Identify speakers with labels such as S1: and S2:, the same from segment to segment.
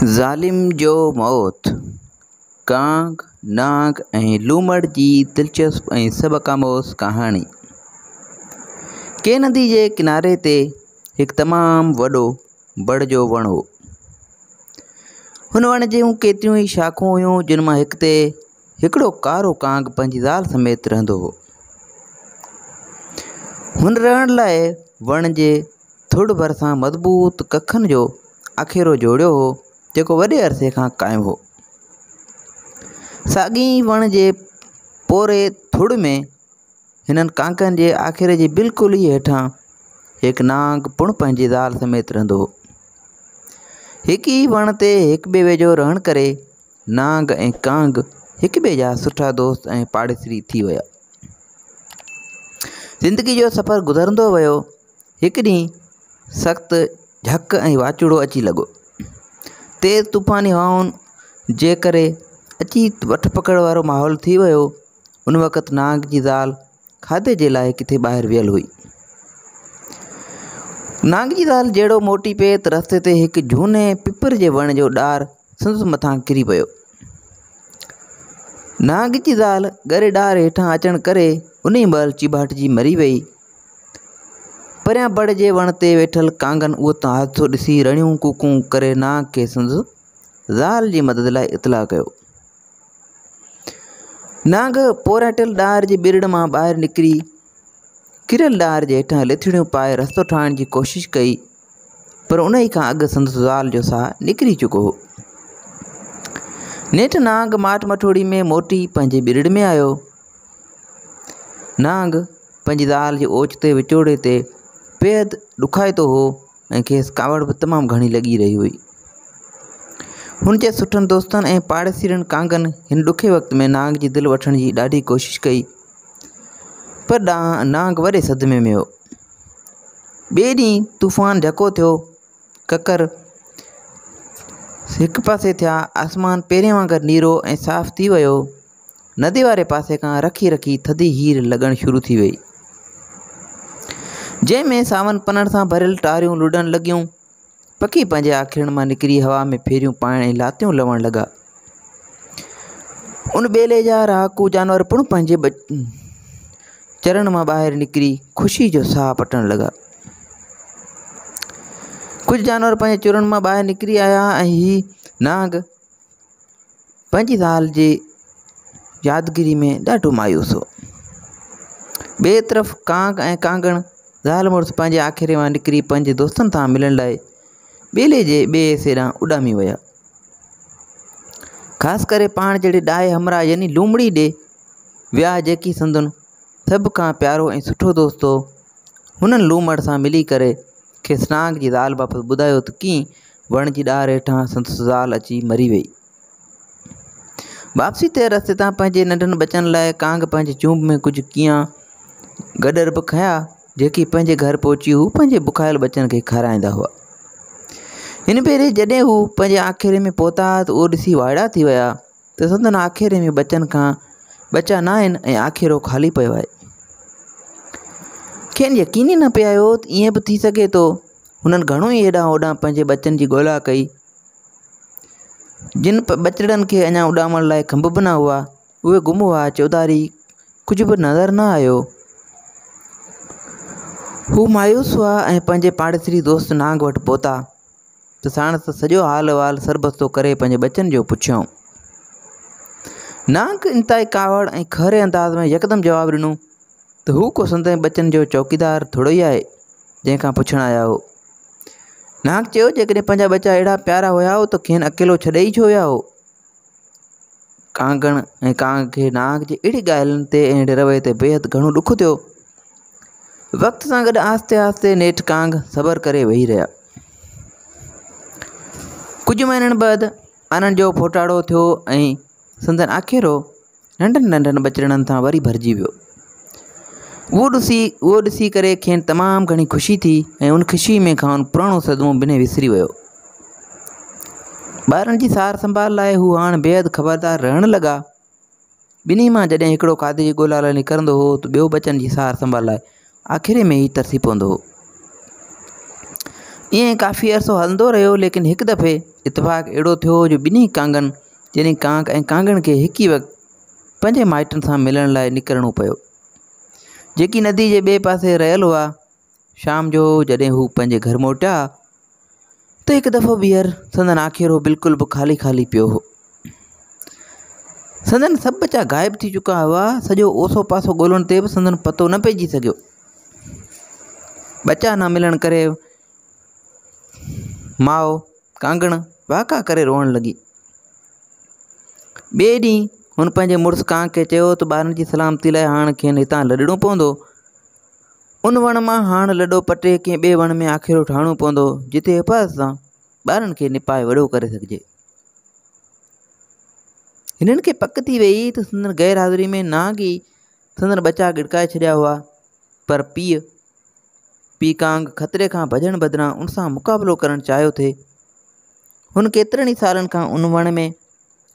S1: ظالم جو موت، ڪانگ، نانگ ۽ لومڙ جي دلچسپ ۽ سبق آموز ڪهاڻي. ڪنهن ندي جي ڪناري تي هڪ تمام وڏو بڙ جو وڻ هو. هن وڻ جون ڪيتريون ئي شاخون هيون، جن مان هڪ تي هڪڙو ڪارو ڪانگ پنهنجي زال سميت رهندو هو. هن رهڻ لاء وڻ جي ٿڙ ڀرسان مضبوط ڪکن جو آکيرو جوڙيو هو، جيڪو وڏي عرصي کان قائم هو. ساڳئي ئي وڻ جي پوري ٿڙ ۾ هنن ڪانگن جي آکيري جي بلڪل ئي هيٺان هڪ نانگ پڻ پنهنجي زال سميت رهندو هو. هڪ ئي وڻ تي هڪ ٻئي ويجهو رهڻ ڪري نانگ ۽ ڪانگ هڪ ٻئي جا سٺا دوست ۽ پاڙيسري ٿي ويا. زندگي جو سفر گذرندو ويو. هڪ ڏينهن سخت جهڪ ۽ واچوڙو اچي لڳو. تيز طوفاني هوائن جي ڪري اچي وٺ پڪڙ وارو ماحول ٿي ويو. ان وقت نانگ جي زال کاڌي جي لاء ڪٿي ٻاهر ويل هئي. نانگ جي زال جهڙو موٽي پئي ته رستي تي هڪ جهوني پپر جي وڻ جو ڏار سندس مٿان ڪري پيو. نانگ جي زال ڳري ڏار هيٺان اچڻ ڪري انهي مهل چيڀاٽجي مري وئي. پريان بڙ جي وڻ تي ويٺل ڪانگن اهو حادثو ڏسي رڙيون ڪوڪون ڪري نانگ کي سندس زال جي مدد لاء اطلاع ڪيو. نانگ پورائٽل ڏار جي ٻرڙ مان ٻاهر نڪري ڪريل ڏار جي هيٺان لٿڙيون پائي رستو ٺاهڻ جي ڪوشش ڪئي پر انهي کان اڳ سندس زال جو ساهه نڪري چڪو هو. نيٺ نانگ ماٺ مٺوڙي ۾ موٽي پنهنجي ٻرڙ ۾ آيو. نانگ پنهنجي زال جي اوچتي وڇوڙي تي بيحد ڏکائتو هو ۽ کيس ڪاوڙ به تمام گهڻي لڳي رهي هئي. هن جي سٺن دوستن ۽ پاڙيسرين ڪانگن هن ڏکي وقت ۾ نانگ جي دل وٺڻ جي ڏاڍي ڪوشش ڪئي پر نانگ وڏي صدمي ۾ هو. ٻئي ڏينهن طوفان جهڪو ٿيو، ڪڪر هڪ پاسي ٿيا، آسمان پهرين وانگر نيرو ۽ صاف ٿي ويو. ندي واري پاسي کان رکي رکي ٿڌي هير لڳڻ شروع ٿي وئي، جنهن ۾ ساون پنن سان ڀريل ٽاريون لڏڻ لڳيون. پکي پنهنجي آکيرن مان نڪري هوا ۾ ڦيريون پائڻ ۽ لاتيون لوڻ لڳا. ان ٻيلي جا رهاڪو جانور پڻ پنهنجي چرن مان ٻاهر نڪري خوشي جو ساهه پٽڻ لڳا. ڪجهه جانور پنهنجي چرن مان ٻاهر نڪري آيا ۽ هي نانگ پنهنجي زال جي يادگيري ۾ ڏاڍو مايوس هو. ٻئي طرف ڪانگ ۽ ڪانگڻ زال مڙس پنهنجي آکيري مان نڪري پنهنجي دوستن سان ملڻ لاء ٻيلي جي ٻئي حصي ڏانهن اڏامي ويا. خاص ڪري پاڻ جهڙي ڏاهي همراهه يعني لومڙي ڏي ويا جيڪي سندن سڀ کان پيارو ۽ سٺو دوست هو. هنن لومڙ سان ملي ڪري کيس نانگ جي زال بابت ٻڌايو ته ڪيئن وڻ جي ڏار هيٺان سندس زال اچي مري وئي. واپسي تي رستي تان پنهنجي ننڍن ٻچن لاء ڪانگ پنهنجي چونب ۾ ڪجهه ڪينئان گڏر به کنيا، جيڪي پنهنجي گهر پهچي هو پنهنجي بکايل ٻچن کي کارائيندا هئا. هن ڀيري جڏهن هو پنهنجي آکيري ۾ پهتا ته اهو ڏسي وائڙا ٿي ويا ته سندن آکيري ۾ ٻچن کان ٻچا ناهن ۽ آکيرو خالي پيو آهي. کين يقين ئي نه پئي آيو ته ائين به ٿي سگهي ٿو. هنن گهڻو ئي هيڏانهن هوڏانهن پنهنجي ٻچن جي ڳولا ڪئي. جن ٻچڙن کي اڃا اڏامڻ لاء کنڀ به نه هئا، اهي گم هئا، چوڌاري ڪجهه به نظر نه آيو. هو مايوس هئا ۽ پنهنجي پاڙيسري دوست نانگ وٽ پهتا ته ساڻس سڄو حال احوال سربستو ڪري پنهنجي ٻچن جو پڇيائون. نانگ انتهائي ڪاوڙ ۽ کهري انداز ۾ يڪدم جواب ڏنو ته هو ڪو سندن ٻچن جو چوڪيدار ٿورو ئي آهي، جنهن کان پڇڻ آيا هئو. نانگ چيو، جيڪڏهن پنهنجا ٻچا اهڙا پيارا هيائو ته کين اڪيلو ڇڏي ئي ڇو ويا هئو؟ ڪانگڻ ۽ ڪانگ کي نانگ جي اهڙي ڳالهين تي ۽ اهڙي رويي تي بيحد گهڻو ڏک ٿيو. وقت سان گڏ آهستي آهستي نيٺ ڪانگ صبر ڪري ويهي رهيا. ڪجهه مهينن بعد انهن جو ڦوٽاڙو ٿيو ۽ سندن آکيرو ننڍن ننڍن ٻچڙن سان وري ڀرجي ويو. اهو ڏسي اهو ڏسي ڪري کين تمام گهڻي خوشي ٿي ۽ ان خوشي ۾ کانئن پراڻو صدمو بنهه وسري ويو. ٻارن جي سار سنڀال لاء هو هاڻ بيحد خبردار رهڻ لڳا. ٻنهي مان جڏهن هڪڙو کاڌي جي ڳولا لاء نڪرندو هو ته ٻيو ٻچن جي سار سنڀال لاء آکيري ۾ ئي ترسي پوندو هو. ائين ڪافي عرصو هلندو رهيو ليڪن هڪ دفعي اتفاق اهڙو ٿيو جو ٻنهي ڪانگن يعني ڪانگ ۽ ڪانگڻ کي هڪ ئي وقت پنهنجي مائٽن سان ملڻ لاء نڪرڻو پيو جيڪي ندي جي ٻئي پاسي رهيل هئا. شام جو جڏهن هو پنهنجي گهر موٽيا ته هڪ دفعو ٻيهر سندن آکيرو بلڪل به خالي خالي پيو هو. سندن سڀ ٻچا غائب ٿي چڪا هئا. سڄو اوسو پاسو ڳولڻ تي به سندن پتو نه پئجي سگهيو. ٻچا نه ملڻ ڪري ماء ڪانگڻ واڪا ڪري روئڻ لڳي. ٻئي ڏينهن هن پنهنجي مڙس ڪانگ کي چيو ته ٻارن جي سلامتي لاء هاڻ کين هتان لڏڻو پوندو. ان وڻ مان هاڻ لڏو پٽي ڪنهن ٻئي وڻ ۾ آکيرو ٺاهڻو پوندو، جتي حفاظت سان ٻارن کي نپائي وڏو ڪري سگهجي. هنن کي پڪ ٿي ويئي ته سندن غير حاضري ۾ نانگ ئي سندن ٻچا ڳڙڪائي ڇڏيا هئا، پر پيء پي ڪانگ خطري کان ڀڄڻ بدران ان سان مقابلو ڪرڻ چاهيو ٿي. هن ڪيترن ئي سالن کان ان وڻ ۾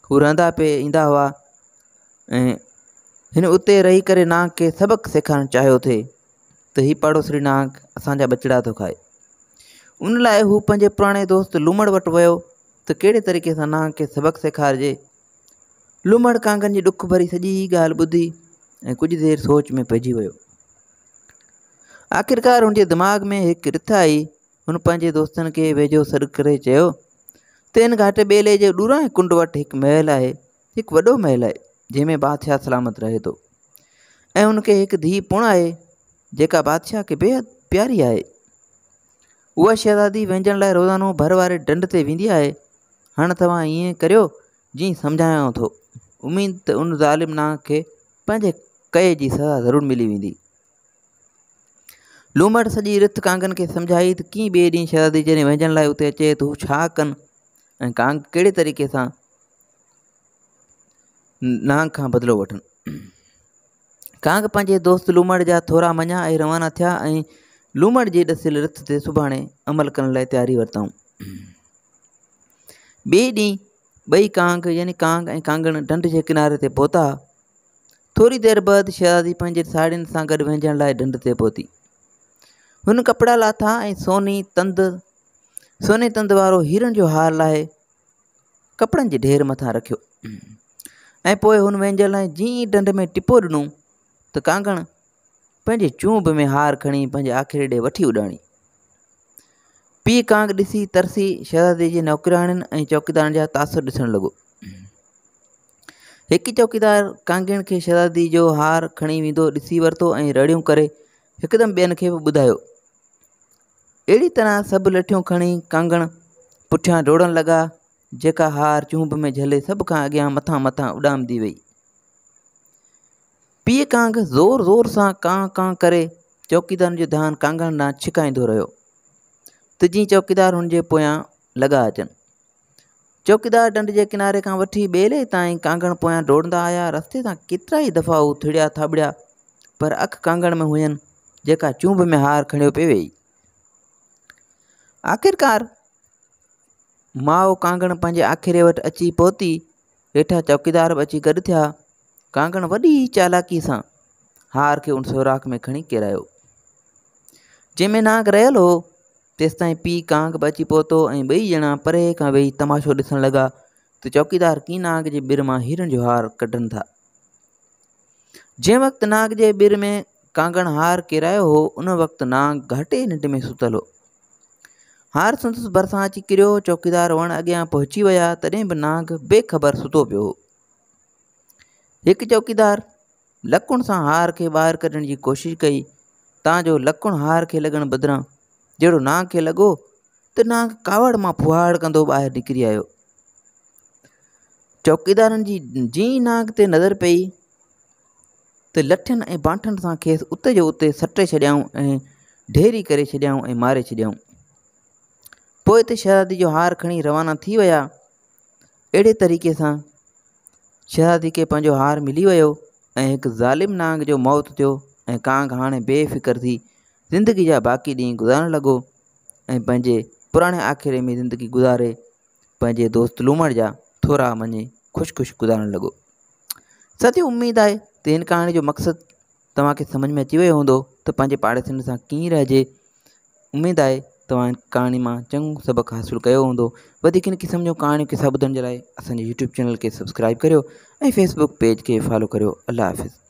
S1: هو رهندا پئي ايندا هئا ۽ هن اتي رهي ڪري نانگ کي سبق سيکارڻ چاهيو ٿي ته هي پاڙوسري نانگ اسان جا ٻچڙا ٿو کائي. ان لاء هو پنهنجي پراڻي دوست لومڙ وٽ ويو ته ڪهڙي طريقي سان نانگ کي سبق سيکارجي. لومڙ ڪانگن جي ڏک ڀري سڄي ڳالهه ٻڌي ۽ ڪجهه دير سوچ ۾ پئجي ويو. آخرڪار هن جي دماغ ۾ هڪ رٿ آئي. هن پنهنجي دوستن کي ويجهو سڏ ڪري چيو ته ان گهاٽي ٻيلي جي ڏورانهين ڪنڊ وٽ هڪ محل آهي. هڪ وڏو محل آهي، جنهن ۾ بادشاهه سلامت رهي ٿو ۽ ان کي هڪ ڌيء پڻ آهي، جيڪا بادشاهه کي بيحد پياري آهي. اها شهزادي وهنجڻ لاء روزانو ڀر واري ڍنڍ تي ويندي آهي. هاڻ توهان ائين ڪريو جيئن سمجهايانو ٿو. اميد ته ان ظالم نانگ کي پنهنجي ڪئي جي سزا ضرور ملي ويندي. لومڙ سڄي رٿ ڪانگن کي سمجهائي ته ڪيئن ٻئي ڏينهن شهزادي جڏهن وهنجڻ لاء اتي اچي ته هو ڇا ڪن ۽ ڪانگ ڪهڙي طريقي سان نانگ کان بدلو وٺن. ڪانگ پنهنجي دوست لومڙ جا ٿورا مڃيا ۽ روانا ٿيا ۽ لومڙ جي ڏسيل رٿ تي سڀاڻي عمل ڪرڻ لاء تياري ورتائون. ٻئي ڏينهن ٻئي ڪانگ يعني ڪانگ ۽ ڪانگڻ ڍنڍ جي ڪناري تي پهتا. ٿوري دير بعد شهزادي پنهنجي ساهيڙين سان گڏ وهنجڻ لاء ڍنڍ تي پهتي. هن ڪپڙا لاٿا ۽ سوني تند سوني تند وارو هيرن جو هار لاهي ڪپڙن جي ڍير مٿان رکيو ۽ پوء هن وهنجڻ لاء جيئن ئي ڍنڍ ۾ ٽپو ڏنو ته ڪانگڻ پنهنجي چونب ۾ هار کڻي پنهنجي آکيري ڏي وٺي اڏاڻي. پيء ڪانگ ڏسي ترسي شهزادي جي نوڪرياڻين ۽ چوڪيدارن جا تاثر ڏسڻ لڳو. هڪ چوڪيدار ڪانگڻ کي شهزادي جو هار کڻي ويندو ڏسي ورتو ۽ رڙيون ڪري هڪدم ٻين کي به ٻڌايو. اهڙي طرح سڀ لٺيون کڻي ڪانگڻ پٺيان ڊوڙڻ لڳا، جيڪا هار چهنب ۾ جهلي سڀ کان اڳيان مٿان مٿان اڏامندي وئي. پيء ڪانگ زور زور سان ڪان ڪان ڪري چوڪيدارن جو ڌيان ڪانگڻ ڏانهن ڇڪائيندو رهيو ته جيئن چوڪيدار هن جي پويان لڳا اچن. چوڪيدار ڍنڍ جي ڪناري کان وٺي ٻيلي تائين ڪانگڻ پويان ڊوڙندا آيا. رستي تان ڪيترائي دفعا هو ٿڙيا ٿاٻڙيا، پر اک ڪانگڻ ۾ هين، جيڪا چونب ۾ هار کڻيو پئي ويئي. آخرڪار ماء ڪانگڻ پنهنجي آکيري وٽ اچي پهتي. هيٺان چوڪيدار به اچي گڏ ٿيا. ڪانگڻ وڏي چالاڪي سان هار کي ان سوراخ ۾ کڻي ڪيرايو، جنهن ۾ نانگ رهيل هو. تيستائين پيء ڪانگ به اچي پهتو ۽ ٻئي ڄڻا پري کان ويهي تماشو ڏسڻ لڳا ته چوڪيدار ڪيئن نانگ جي ٻر مان هيرن جو هار ڪڍن ٿا. جنهن وقت نانگ جي ٻر ۾ ڪانگڻ هار ڪيرايو هو، ان وقت نانگ گهاٽي ننڊ ۾ ستل هو. هار سندس ڀرسان اچي ڪريو. چوڪيدار وڻ اڳيان پهچي ويا، تڏهن به نانگ بي خبر ستو پيو هو. هڪ چوڪيدار لڪڻ سان هار کي ٻاهر ڪڍڻ جي ڪوشش ڪئي، تان جو لڪڻ هار کي لڳڻ بدران جهڙو نانگ کي لڳو ته نانگ ڪاوڙ مان ڦوهاڙ ڪندو ٻاهر نڪري آيو. چوڪيدارن جي جيئن ئي نانگ تي نظر پئي ته لٺين ۽ بانٺن سان کيس اتي جو اتي سٽي ڇڏيائون ۽ ڍيري ڪري ڇڏيائون ۽ ماري ڇڏيائون. پوء ته شهزادي جو هار کڻي روانا ٿي ويا. اهڙي طريقي سان شهزادي کي پنهنجو هار ملي ويو ۽ هڪ ظالم نانگ جو موت ٿيو ۽ ڪانگ هاڻي بي فڪر ٿي زندگي جا باقي ڏينهن گذارڻ لڳو ۽ پنهنجي پراڻي آکيري ۾ زندگي گذاري پنهنجي دوست لومڙ جا ٿورا مڃي خوش خوش گذارڻ لڳو. ساٿيو اميد آهي ته هن ڪهاڻي جو مقصد توهان کي سمجهه ۾ اچي ويو هوندو ته پنهنجي پاڙيسرين سان ڪيئن رهجي. اميد آهي توهان هن ڪهاڻي مان چڱو سبق حاصل ڪيو هوندو. وڌيڪ هن قسم جون ڪهاڻيون قصا ٻڌڻ جي لاء اسان جي يوٽيوب چينل کي سبسڪرائب ڪريو ۽ فيسبوڪ پيج کي فالو ڪريو. الله حافظ.